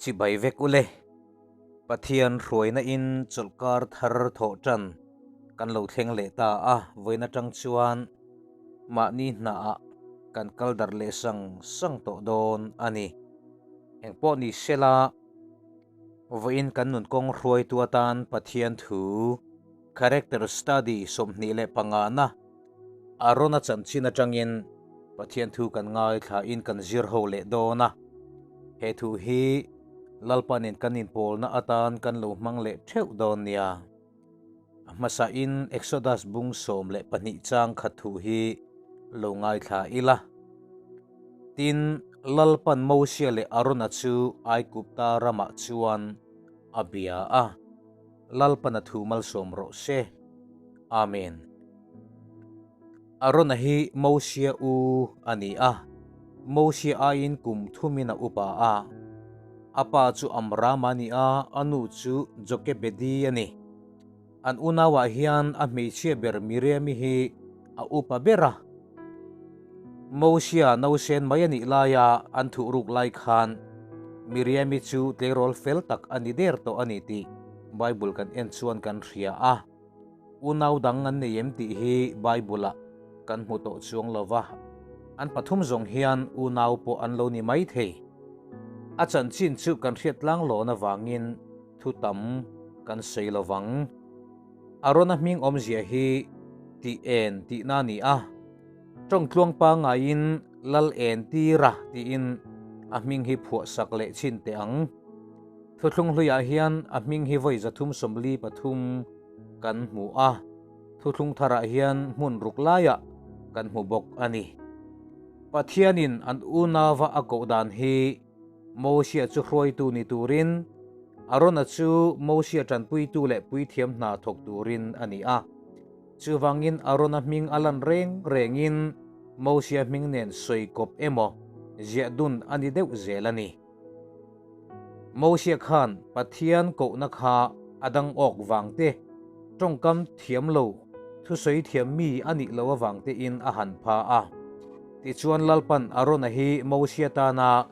Chibai vek ule. Pathian hruaina in chawlhkar thar thawh tan kan lo thleng leh ta a, vawiin atang chuan mahni hnaah kan kal darh leh sang sang tawh dawn a ni. Engpawh ni sela, vawiin kan nun kawng hruaitu atan Pathian thu, Character Study 25 na Arona chanchin atangin Pathian thu kan ngaithlain kan zir ho leh dawn a. He thu hi Lalpanin kan inpawlna atan kan lo hmang leh theuh dawn nia. A hmasain Exodus bung 12 chang khat thu hi lo ngaithla ila. Tin, Lalpan Mosia leh Arona chu Aigupta ramah chuan a bia a. Lalpana thu malsawm rawh se. Amen. Arona hi Mosia u a ni a, Mosia aiin kum thumin a upa a. A pa chu Amram a ni a, a nu chu Jokebedi a ni. An unauah hian a hmeichhia ber Miriami hi a upa ber a. Mosia nausen mai a nih laia an thuh ruk lai khan Miriami chu tleirawl fel tak a ni der tawh a ni tih Bible kan en chuan kan hria a. Unau dang an nei em tih hi Bible-ah kan hmu tawh chuang lo va, an pathum zawng hian unau pawh an lo ni mai thei. A chanchin chu kan hriat tlang lawn avangin thu tam kan sawi lo vang. Arona hming awmzia hi tih en tihna a ni a, tawngtluang pangaiin Lal en tira tiin a hming hi phuahsak leh chhin teh ang. Thuthlung hluiah hian a hming hi vawi 343 kan hmu a, thuthlung tharah hian hmun ruk laiah kan hmu bawk a ni. Pathianin an unauva a koh dan hi Mosia chu hruaitu ni turin, Arona chu Mosia tanpuitu leh puithiam hna thawk turin a ni a. Chuvangin Arona hming a lan reng rengin Mosia hming nen sawi kawp emaw ziah dun a ni deuh zel a ni. Mosia khan Pathian kohna kha a dang awk vang te, tawngkam thiam lo, thusawi thiam mi a nih loh avang tein a han pha a. Tichuan Lalpan Arona hi Mosia tana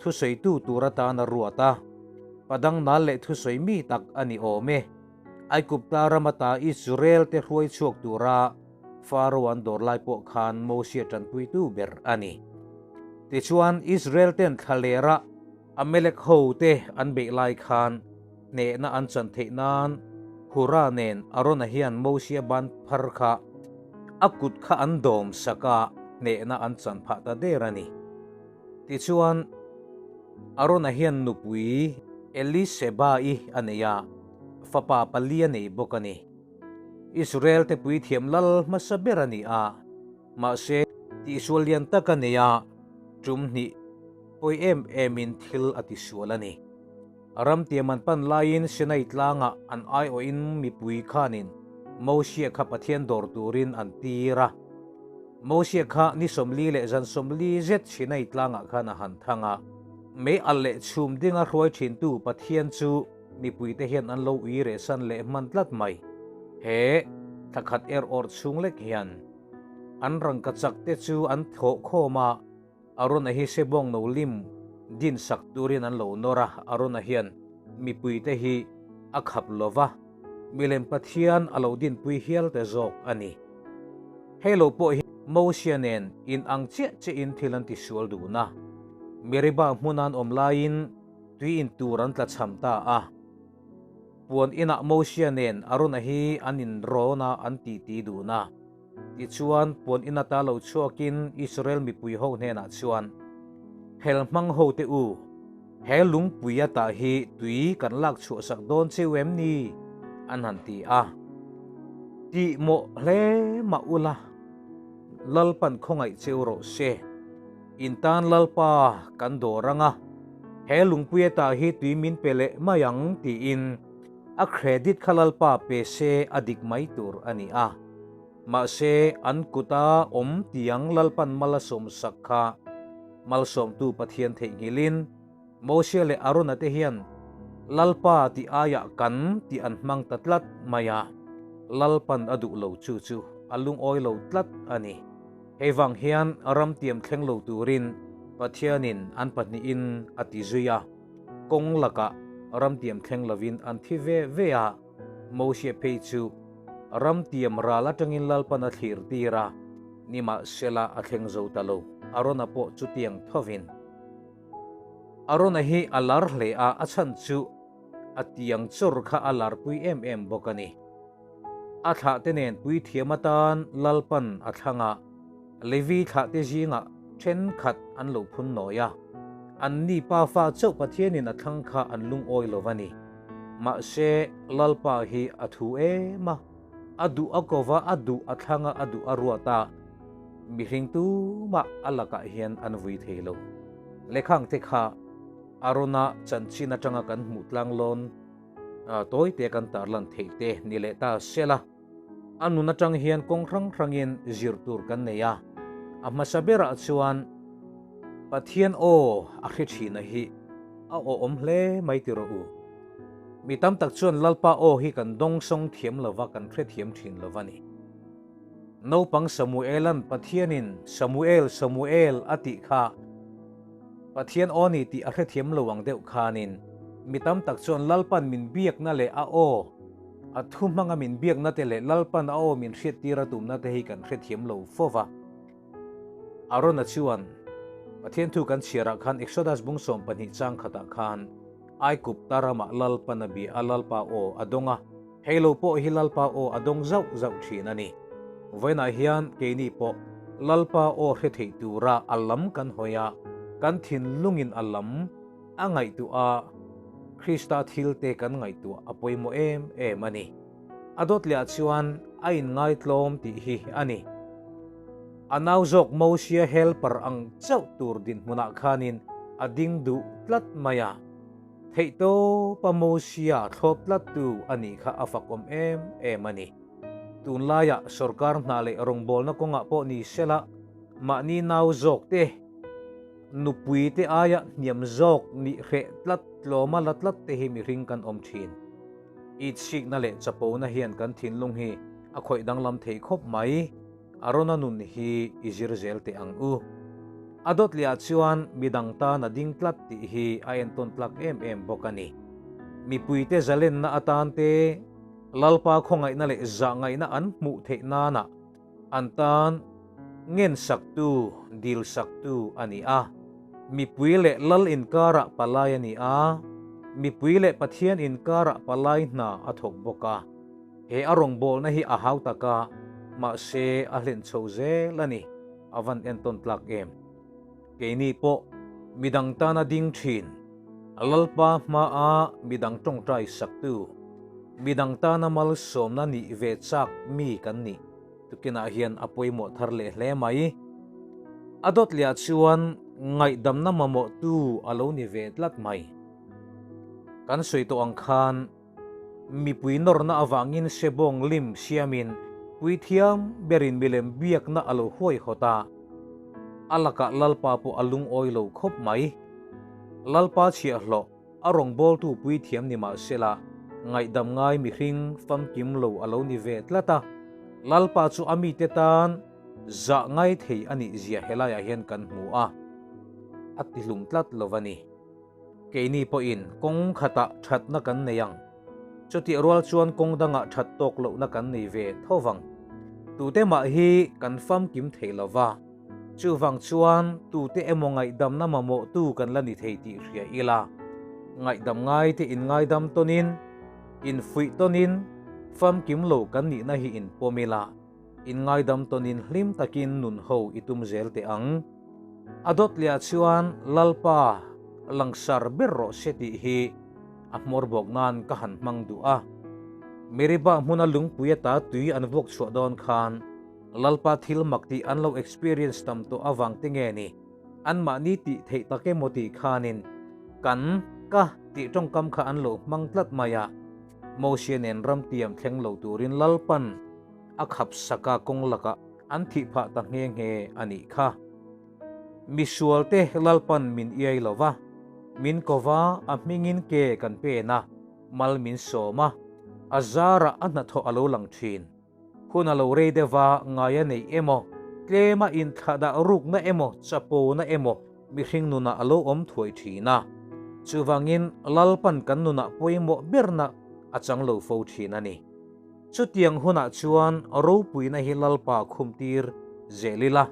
thusawitu tur atan a ruat a, padang nal leh thusawi mi tak a ni awm e. Aigupta ram ata Israel te hruai chhuak tura Faro an dawr lai pawh khan Mosia tanpuitu ber a ni. Tichuan Israel ten thlalera Amalek ho te an beih lai khan hnehna an chan theih nan Hura nen Arona hian Mosia ban phar kha a kut kha an dawm sak a, hnehna an chan phah ta der a ni. Tichuan Arona hian nupui Eliseba-i a nei a, fapa pali a nei bawk a ni. Israel te puithiam lal hmasa ber a ni a, mahse tihsual lian tak a nei a, tum hnih pawi em emin thil a tisual a ni. Ram tiam an pan laiin Sinai tlangah an aiawhin mipui khanin Mosia kha Pathian dawr turin an tir a. Mosia kha ni 40 leh zan 40 zet Sinai tlangah khan a han thang a. Mei alh leh chhum dinga hruai thintu Pathian chu mipuite hian an lo ui rehsan leh hman tlat mai. He thlakhat er awrh chhung lek hian an rangkachak te chu an thawh khawm a. Arona hi sebawng no lim din sak turin an lo nawr a, Arona hian mipuite hi a khap lo va, milem Pathian a lo dinpui hial te zawk a ni. Hei lo pawh hi Mosia nen in ang chiah chiahin thil an tisual dun a, Meribah hmun an awm laiin tui in tur an tlachham ta a. Puan inah Mosia nen Arona hi an inrawn a, an titi dun a. Tichuan, puan in ata lo chhuakin Israel mipui ho hnenah chuan, Hel hmang ho te u, he lungpui ata hi tui kan lak chhuahsak dawn cheu em ni? an han ti a. Tih mawh hle mah ula, Lalpan khawngaih cheu rawh se. In tan Lalpa kan dawr ang a, he lungpui ata hi tui min pe leh mai ang tiin A credit kha Lalpa pe se a dik mai tur a ni a. Mahse, an kuta awm tiang Lalpan mal a sawmsak kha malsawmtu Pathian theihnghilhin Mosia leh Arona te hian Lalpa tih aiah kan tih an hmang ta tlat mai a. Lalpan a duh lo chu chu a lungawi lo tlat a ni. Hei vang hian ram tiam thleng lo turin Pathianin an pahnihin a ti zui a. Kawng lakah ramtiam thleng lovin an thi ve ve a, Moshe phei chu ramtiam ral atangin Lalpan a thlir tir a, nimahsela a thleng zo ta lo, Arona pawh chutiang thovin. Arona hi a lar hle a, a chhan chu a tiang chawr kha a larpui em em bawk a ni. A thlahte nen puithiam atan Lalpan a thlang a, Levi thlahte zingah thenkhat an lo phun nawi a, anni pafa chauh Pathianin a thlang kha an lungawi lo va ni. Mahse, Lalpa hi a thu em a, a duh a ko va, a duh a thlang a, a duh a ruat a, mihring tumah a lakah hian an vui thei lo. Lekhangte kha Arona chanchin atanga kan hmuh tlang lawn tawi te kan tarlan theih te ni leh ta sela, a nun atang hian kawng hrang hrangin zir tur kan nei a, a hmasa berah chuan Pathian aw a hre thina hi a awhawm hle mai ti rawh u. Mi tam tak chuan Lalpa aw hi kan dawngsawng thiam lova kan hrethiam thin lo va ni. Naupang Samuela'n Pathianin Samuel, Samuel a tih kha Pathian aw ni tih a hrethiam lo ang deuh khanin mi tam tak chuan Lalpan min biakna leh a aw, a thu hmanga min biakna te leh Lalpan a aw min hriattir a tumna te hi kan hrethiam lo fo va. Arona chuan Pathian thu kan chhiarah khan Exodus bung 12 chang khatah khan Aigupta ramah Lalpan a bia a, Lalpa aw a dawng a, Hei lo pawh hi Lalpa aw a dawng zauh zauh thin a ni. Vawiinah hian keini pawh Lalpa aw hre theih tura a lam kan hawi a, kan thinlungin a lam a ngaihtuah a, Krista thilte kan ngaihtuah a pawimawh em em a ni. A dawt lehah chuan a inngaitlawm tih hi a ni. A nau zawk Mosia helper ang chauh tur dinhmunah khanin a ding duh tlat mai a. Theihtawpa Mosia thlawp tlattu a nih kha a fakawm em em a ni. Tunlaiah sorkar hna leh rawngbawlna kawngah pawh ni sela, mahni nau zawk te, nupui te aia hniam zawk nih hreh tlat tlawma la tlat te hi mihring kan awm thin. Itsikna leh chapona hian kan thinlung hi a khawih danglam thei khawp mai. Arona nun hi i zir zel teh ang u. A dawt lehah chuan midang tan a ding tlat tih hi a entawn tlak em em bawk a ni. Mipuite zalenna atan te, Lalpa khawngaihna leh zahngaihna an hmuh theih nana an tan ngen saktu, dil saktu a ni a. Mipui leh Lal inkarah palai a ni a, mipui leh Pathian inkarah palai hna a thawk bawk a. He a rawngbawlna hi a hau tak a, mahse a hlen chho zel a ni, a van entawn tlak em. Keini pawh midang tana ding thin, Lalpa hmaa midang tawngtai saktu, midang tana malsawmna nih ve chak mi kan nih tukinah hian a pawimawh thar leh hle mai. A dawt lehah chuan ngaihdamna mamawhtu a lo ni ve tlat mai. Kan sawi tawh ang khan, Mipui nawrna avangin Sebawng lim siamin puithiam berin milem biakna a lo huaihawt a, a lakah Lalpa pawh a lungawi lo khawp mai. Lalpa chhiahhlawh a rawngbawltu puithiam ni mahsela ngaihdam ngai mihring famkim lo a lo ni ve tlat a, Lalpa chu a mite tan zah ngai thei a nih zia helaiah hian kan hmu a, a tihlum tlat lo va ni. Keini pawhin kawng khatah thatna kan nei ang. Chutih rual chuan kawng dangah that tawk lohna kan nei ve tho vang. Tute mah hi kan famkim thei lo va, chuvang chuan tute emaw ngaihdamna mamawhtu kan la ni thei tih hria ila, ngaihdam ngaite inngaidam tawnin, infuih tawnin, famkim lo kan nihna hi inpawm ila, inngaidam tawnin hlim takin nun ho i tum zel teh ang. A dawt lehah chuan Lalpa langsar ber rawh se tih hi a hmawr bawk nan ka han hmang duh a. Meribah hmuna lungpui ata tui an vuak chhuah dawn khan Lalpa thil mak tih an lo experience tam tawh avang te nge ni anmahni tih theih tak emaw tih khanin kan ka tih tawngkam kha an lo hmang tlat mai a. Moshe nen ramtiam thleng lo turin Lalpan a khap sak a kawng lakah an thih phah ta nghe nghe a nih kha. Misualte Lalpan min iai lo va, min ko va, a hmingin ke kan pen a, mal min sawm a, a zarah a hnathawh a lo lang thin. Hun a lo rei deuh va, ngai a neih emaw, tlema inthlahdah rukna emaw, chapona emaw mihring nunah a lo awm thuai thin a. Chuvangin Lalpan kan nunah pawimawh berna a chang lo fo thin a ni. Chutiang hunah chuan ropuina hi Lalpa khumtir zel ila,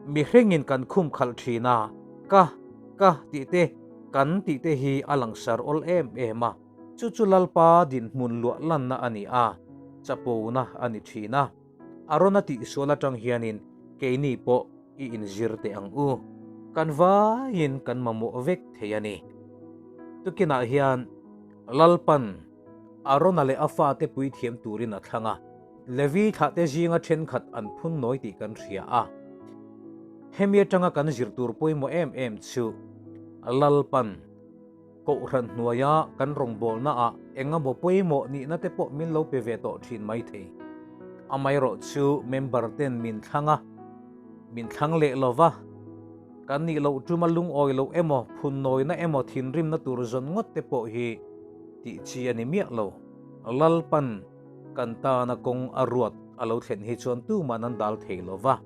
mihrengin kan khum khalh thin a, ka, ka tih te, kan tih te hi a langsar awl em em a. Chu chu Lalpa dinhmun luah lanna a ni a, chapona a ni thin a. Arona tihsual atang hianin keini pawh i inzir teh ang u. Kan vaiin kan mamawh vek thei a ni. Tukinah hian Lalpan Arona leh a fate puithiam turin a thlang a, Levi thlahte zinga thenkhat an phun nawi tih kan hria a. Hemi atanga kan zir tur pawimawh em em chu Lalpan Kohhran hnuaia kan rawngbawlnaah eng emaw pawimawh nihna te pawh min lo pe ve tawh thin mai thei. Amaherawh chu member ten min thlang a, min thlang leh lo va, kan nih loh tuma lungawi loh emaw, phunnawina emaw thinrimna tur zawn ngawt te pawh hi tih chi a ni miah lo. Lalpan kan tana kawng a ruat a lo thlen hi chuan tuman an dal thei lo va.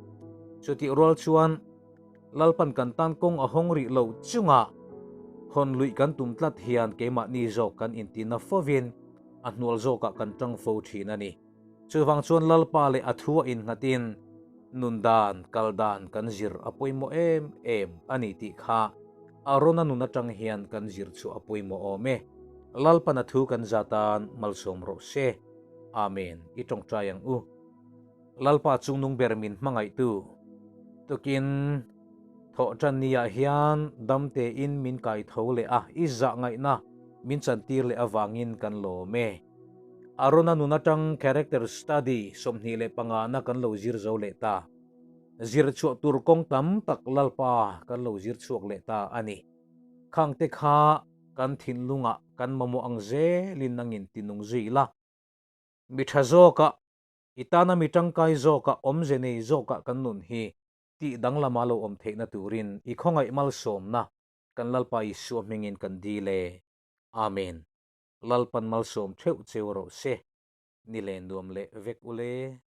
Chutih rual chuan Lalpan kan tan kawng a hawng rih lo chungah hawn luih kan tum tlat hian keimahni zawk kan intina fovin a hnual zawkah kan tang fo thin a ni. Chuvang chuan Lalpa leh a thu a innghatin nun dan, kal dan kan zir a pawimawh em em a ni tih kha Arona nun atang hian kan zir chu a pawimawh awm e. Lalpan a thu kan za tan malsawm rawh se. Amen. I tawngtai ang u. Lalpa chungnung ber min hmangaihtu tukin thawh tan niah hian damtein min kai tho leh a, i zah ngaihna min chantir leh avangin kan lawm e. Arona nun atang character study 25 na kan lo zir zo leh ta. Zir chhuah tur kawng tam tak Lalpa kan lo zir chhuak leh ta a ni. Khangte kha kan thinlungah kan mamawh ang zelin nangin tinung zui la. Mi tha zawkah I tana mi tangkai zawkah awmze nei zawkah kan nun hi tih danglama lo awm theihna turin i khawngaih malsawmna kan Lalpa Isua hmingin kan dil e. Amen. Lalpan malsawm theuh cheu rawh se. Ni len nuam leh vek ule.